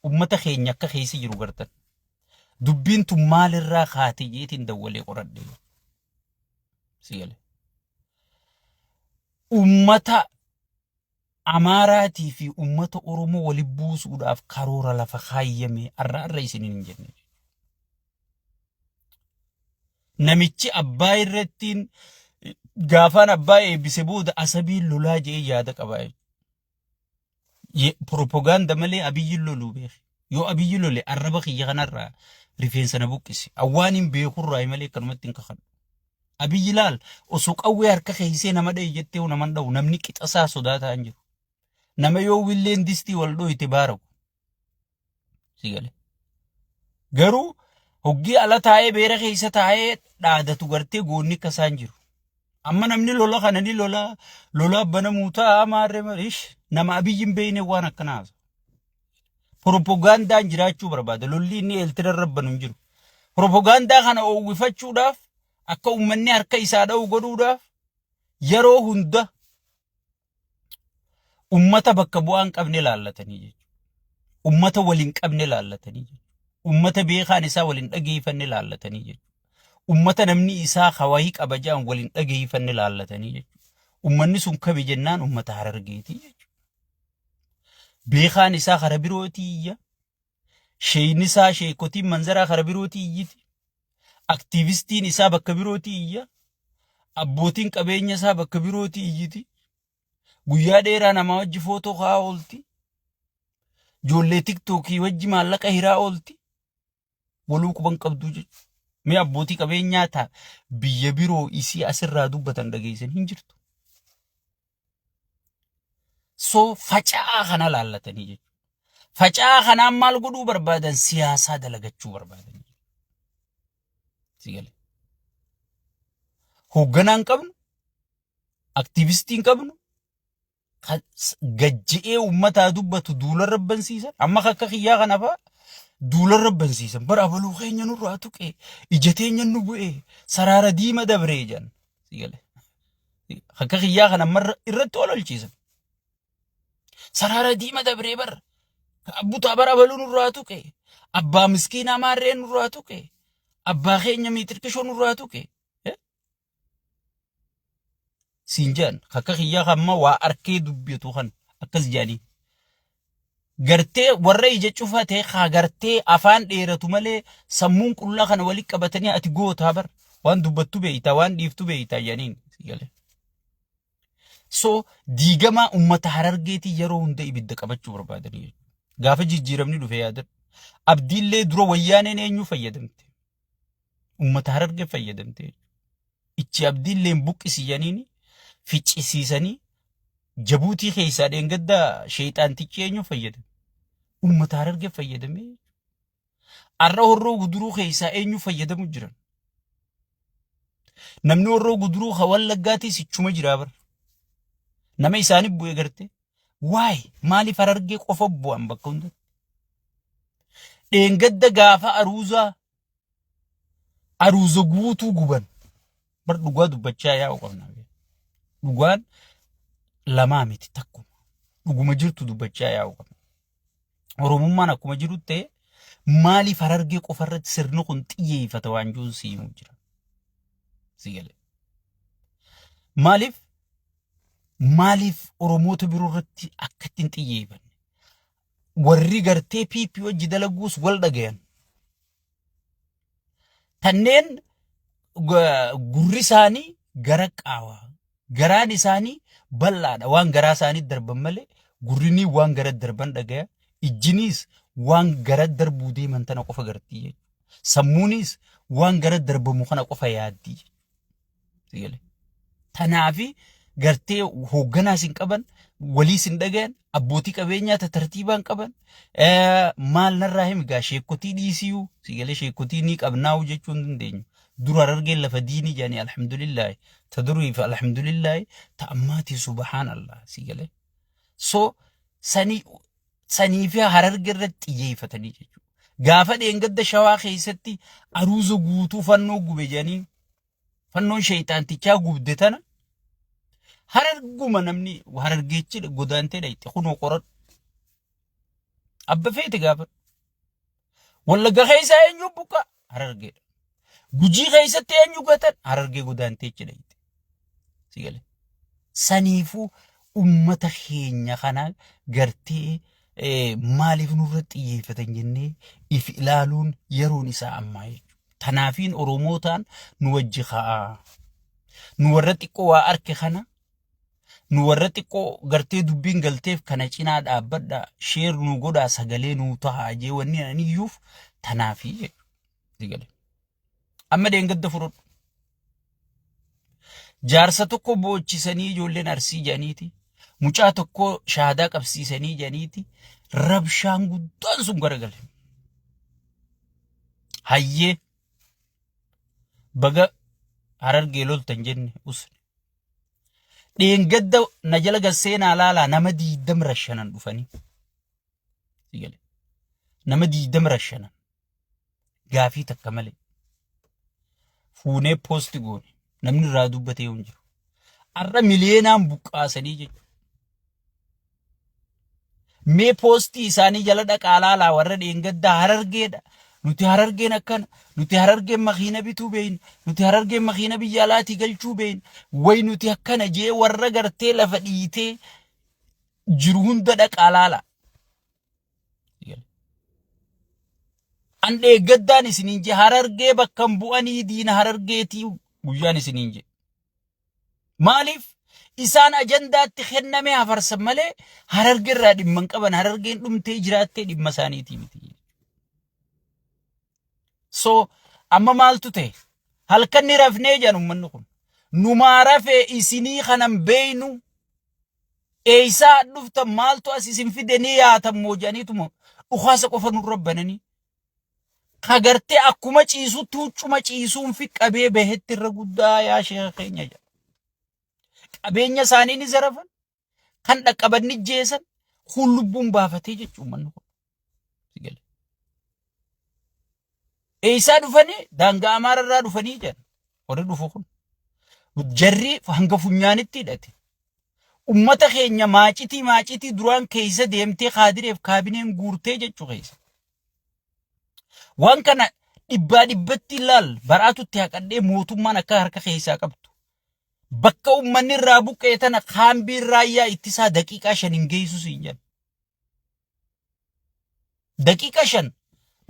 Ummata keenya akka keessa jiru gartan. Dubbiin tun maalirraa kaate jeetiin dawwalee qoradhe. Si gale. Ummata Amaaraatii fi ummata Oromoo wali buusuudhaaf karoora lafa kaayyame arra arra isiniin hin jenne. Namichi abbaa irrattiin gaafaan abbaa eebbise booda asabiin lolaa je'ee yaada qabaa jechuudha. Propagaanda malee Abiyyi loluu beeki. Yoo Abiyyi lole arraba kiyya kanarraa rifeensa na buqqisi. Awwaan hin beekurraa malee akkanumatti hin kakadhu. Abiyyi laal osoo qawwee harka keessee nama dha'i jettee nama hin dha'u namni qixasaa sodaataa hin jiru. Nama yoo willeen distii wal dhooyte baaraku. Si gale. Garuu hoggii ala taa'ee beera keessa taa'ee dhaadatu gartee goonni akka isaan jiru. Amma namni lola kana ni lola lola banamuu ta'a maarree mariish nama Abiyyi hin beekne waan akkanaa haasa. Propagaandaan jiraachuu barbaada. Lolli inni eeltira irra banu hin jiru. Propagaandaa kana oowwifachuudhaaf akka uummanni harka isaa dha'u godhuudhaaf yeroo hunda Ummata bakka bu'aa hin qabne laallatanii jechuudha. Ummata wal hin qabne laallatanii jechuudha. Ummata beekaan isaa wal hin dhageeffanne laallatanii jechuudha. Ummata namni isaa hawayii qaba jedhan wal hin dhageeffanne laallatanii jechuudha. Ummanni sun kami jennaan ummata Harargeetii jechuudha. Beekaan isaa kara birootii iyya. Sheeyni isaa sheekotiin manzaraa kara birootii iyyiti. Aktiivistiin isaa bakka birootii iyya. Abbootiin qabeenya isaa bakka birootii iyyiti. Guyyaa dheeraa namaa wajji footoo ka'aa oolti. Ijoollee tiktookii wajji maallaqa hiraa oolti. Waluu quban qabduu jechuudha. Mee abbootii qabeenyaa ta'a biyya biroo isii asirraa dubbatan dhageessan hin jirtu. So faca'aa kana laallatanii jechuudha. Faca'aa kanaan maal godhuu barbaadan? Siyaasaa dalagachuu barbaadan. Si galee. Hoogganaa hin qabnu, aktiivistii hin qabnu, kan gajje'ee uummataa dubbatu duularra bansiisan. Amma akka kiyyaa kana fa'aa duularra bansiisan. Bara abaluu keenya nurraa tuqe, ija teenya nu bu'e, saraara diima dabree jedhan. Si galee. Akka kiyyaa kana ammarra irratti ol olchiisan. Saraara diima dabree bar. Abbutaa bara abaluu nurraa tuqe. Abbaa miskiinaa maarree nurraa tuqe. Abbaa keenya miitirkishoo nurraa tuqe. Siin jedhan akka kiyyaa kan amma waa arkee dubbatu kan akkas jedhanii. Gartee warra ija cufatee haa gartee afaan dheeratu malee sammuun qullaa kana walitti qabatanii ati gootaa bar waan dubbattu beeyta waan dhiiftu beeyta jedhaniin. Si galee. So diigamaa uummata Harargeetii yeroo hunda ibidda qabachuu barbaadanii jechuudha. Gaafa jijjiiramni dhufe yaadadhu. Abdiillee dura wayyaaneen eenyu fayyadamte? Uummata Harargee fayyadamte jechuudha. Ichi abdiillee hin buqqisiisaniini ficcisiisanii Jabuutii keessaa dheengadda sheexaantichi eenyu fayyadame? Uummata Harargee fayyadamee jechuudha. Arra Horroo Guduruu keessaa eenyu fayyadamu jiran? Namni Horroo Guduruu ka Wallaggaatiis ichuma jiraa bara. Nama isaanii bu'e garte. Waay maaliif Harargee qofa bu'an bakka hundatti? Dheengadda gaafa aruuzaa aruuza guutuu guban. Bar dhugaa dubbachaa yaa'u qabna. Dhugaan lamaa miti takkuma. Dhuguma jirtu dubbachaa yaa'u qabna. Oromummaan akkuma jiru ta'e maaliif Harargee qofa irratti sirni kun xiyyeeffata waan jiruun si himu jira. Si galee. Maaliif maaliif Oromoota biroo irratti akkatti hin xiyyeeffanne? Warri gartee PP wajji dalaguus wal dhagayan. Tanneen gurri isaanii gara qaawa. Garaan isaanii bal'aadha. Waan garaa isaanii darban malee gurrinii waan gara darban dhagaya. Ijjiniis waan gara darbuu deeman tana qofa gartii jechuudha. Sammuunis waan gara darbamu kana qofa yaaddii jechuudha. Tanaafi gartee hoogganaas hin qaban, waliis hin dhagayan, abbootii qabeenyaa ta tartiibaa hin qaban. Maal narraa himi gaa sheekkotii dhiisiyuu si galee sheekkotii ni qabnaa'u jechuu hin dandeenyu. Dura Harargeen lafa diinii jedhanii alhamdulillaahi ta durii fi alhamdulillaahi ta ammaatii subhaanallah si galee. So sanii sanii fi Harargee irratti xiyyeeffatanii jechuudha. Gaafa dheengadda Shawaa keessatti aruuza guutuu fannoo gube jedhanii fannoon sheeyxaantichaa gubde tana Hararguma namni Harargeechi godaantee dhayxe kunoo qoradhu. Abba feete gaafadhu. Wallagga keessaa eenyu buqqa? Harargeedha. Gujii keessatti eenyu gatan? Harargee godaantee achi dhayite. Si galee. Saniifuu ummata keenya kana gartee maaliif nurra xiyyeeffatan jennee if ilaaluun yeroon isaa ammaa jechuudha. Tanaafiin Oromootaan nu wajji ka'aa. Nu warra xiqqoo waa arke kana nu warra xiqqoo gartee dubbiin galteef kana cinaa dhaabbadha sheer nu godhaa sagalee nuu tahaa jee wanni ani iyyuuf tanaafii jechuudha. Si galee. Amma dheengadda fudhadhu. Jaarsa tokko boochisanii ijoolleen arsii jedhaniiti. Mucaa tokko shaadaa qabsiisanii jedhaniiti. Rabshaan guddaan sun garagale. Hayyee baga harargee loltan jenne usne. Dheengadda na jala gad seenaa laalaa nama diidam rashanan dhufanii. Si gale. Nama diidam rashanan. Gaafii takka malee. Fuunee poosti goone. Namni irraa dubbatee hin jiru. Har'a miliyeenaan buqqaasanii jechuudha. Mee poostii isaanii jala dhaqaa laalaa warra dheengaddaa harargeedha. Nuti harargeen akkana, nuti harargeen makiina bituu beeyna, nuti harargeen makiina biyya alaatii galchuu beeyna, way nuti akkana jee warra gartee lafa dhiitee jiru hunda dhaqaa laalaa. An dheeggaddaan isiniin jee harargee bakka hin bu'anii diina harargeetii guyyaan isiniin jee. Maaliif isaan ajandaatti kenname hafarsan malee hararge irraa dhimma hin qaban harargeen dhumtee jiraattee dhimma isaaniitii miti. So amma maaltu ta'e halkan ni rafnee jedhan uummanni kun numaa rafee isinii kanan beeynu eeysaa dhuftan maaltu as isin fide ni yaatan moo jedhaniituma dhukaasa qofa nurra bananii ka gartee akkuma ciisutti huccuma ciisuun fi qabee bahetti irra guddaa yaa sheeka keenya jedha. Qabeenya isaanii ni zarafan, kan dhaqqaban ni jeesan, kun lubbuun baafatee jechuun uummanni kun. Si gale. Eessaa dhufanii? Daangaa Amaara irraa dhufanii jedhan. Warri dhufu kun. Jarri hanga funyaanitti hidhate. Ummata keenya maacitii maacitii duraan keessa deemtee kaadireef kaabineen guurtee jechuu keessa. Waan kana dhibbaa dhibbatti ilaal baraatutti haqadhee mootummaan akka harka keessaa qabdu. Bakka uummanni irraa buqqee tana kaambiin raayyaa ittisaa daqiiqaa 5 hin geessu siin jedhan. Daqiiqa 5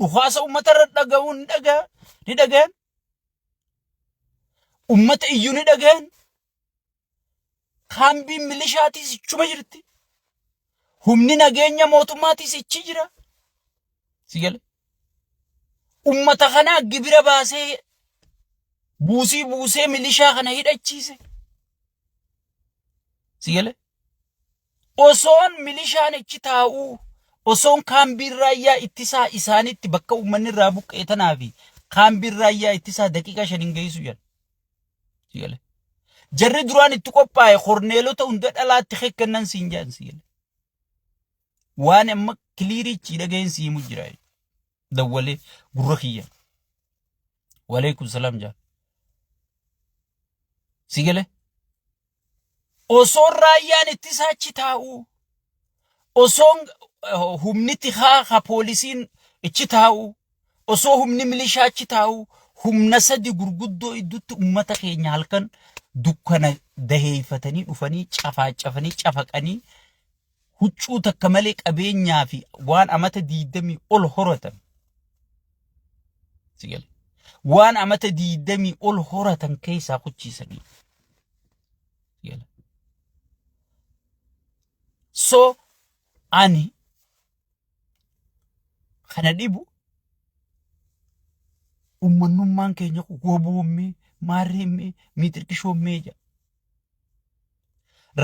dhukaasa uummata irra dhaga'uu ni dhaga'a ni dhagayan. Uummata iyyuu ni dhagayan. Kaambiin milishaatiis ichuma jirti. Humni nageenya mootummaatiis ichi jira. Si gale. Uummata kanaa gibira baasee buusii buusee milishaa kana hidhachiise. Si gale. Osoon milishaan achi taa'uu, osoon kaambiin raayyaa ittisaa isaanitti bakka uummanni irraa buqqa'e tanaa fi kaambiin raayyaa ittisaa daqiiqaa 5 hin geessu jedhan. Si gale. Jarri duraan itti qophaa'e korneelota hunda dhalaatti kekkennan siin jedhan si gale. Waan amma kiliirichi dhaga'een si himu jira. Dawwalee gurra kiyya. Waleekum salaam jaan. Si gale. Osoon raayyaan ittisaa achi taa'u, osoon humni tikaa ka poolisiin achi taa'u, osoo humni milishaa achi taa'u, humna sadi gurguddoo iddutti ummata keenya halkan dukkana daheeffatanii dhufanii cafaacafanii cafaqanii huccuu takka malee qabeenyaa fi waan amata diidamii ol horatan. Si gale. Waan amata diidamii ol horatan keessaa kuchiisanii. Si gale. So ani kana dhibu ummannummaan keenya kun goboommee maarreemmee miixirqishoommee jedha.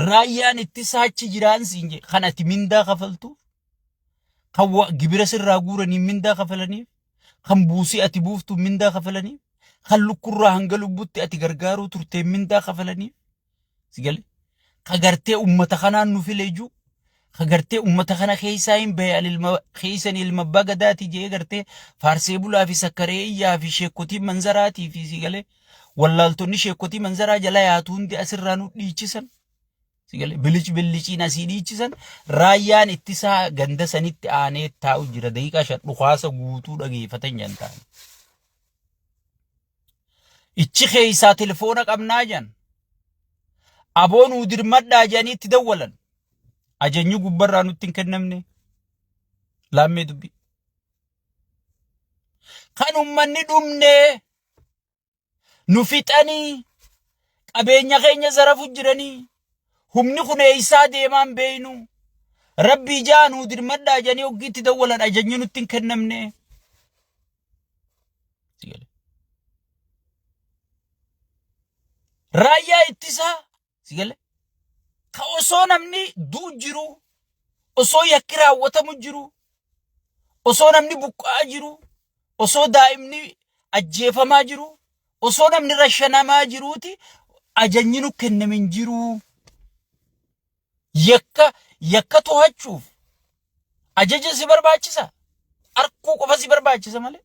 Raayyaan ittisaa achi jiraan siin jedhe kan ati mindaa kafaltuuf kan gibira sirraa guuraniin mindaa kafalaniif kan buusii ati buuftuun mindaa kafalaniif kan lukkurraa hanga lubbutti ati gargaaruu turteen mindaa kafalaniif si gale ka gartee ummata kanaan nu file juu ka gartee ummata kana keessaa hin bahe ani ilma keessan ilma abbaa gadaati jee gartee faarsee bulaa fi sakkaree iyyaa fi sheekkotii manzaraatii fi si galee wallaaltonni sheekkotii manzaraa jala yaatu hundi asirraa nu dhiichisan si Sigalee bilic biliciin asii dhiichisan raayyaan ittisaa ganda sanitti aanee taa'u jira daqiiqaa 5 dhukaasa guutuu dhageeffatan jan ta'an. Ichi keessaa telefoona qabnaa jan. Aboo nuu dirmadhaa jedhanii itti dawwalan. Ajajni gubbarraa nutti hin kennamne. Laammee dubbii. Kan ummanni dhumnee nu fixanii qabeenya keenya zarafu jiranii humni kun eeysaa deemaan beeynu rabbii jaa nuu dirmadhaa jedhanii hoggiitti dawwalan ajajni nutti hin kennamne. Raayyaa ittisaa si gale ka osoo namni du'u jiru osoo yakki raawwatamu jiru osoo namni buqqa'aa jiru osoo daa'imni ajjeefamaa jiru osoo namni rashanamaa jiruuti ajajni nu kenname hin jiru. Yakka yakka to'achuuf ajaja si barbaachisa. Arkuu qofa si barbaachisa malee.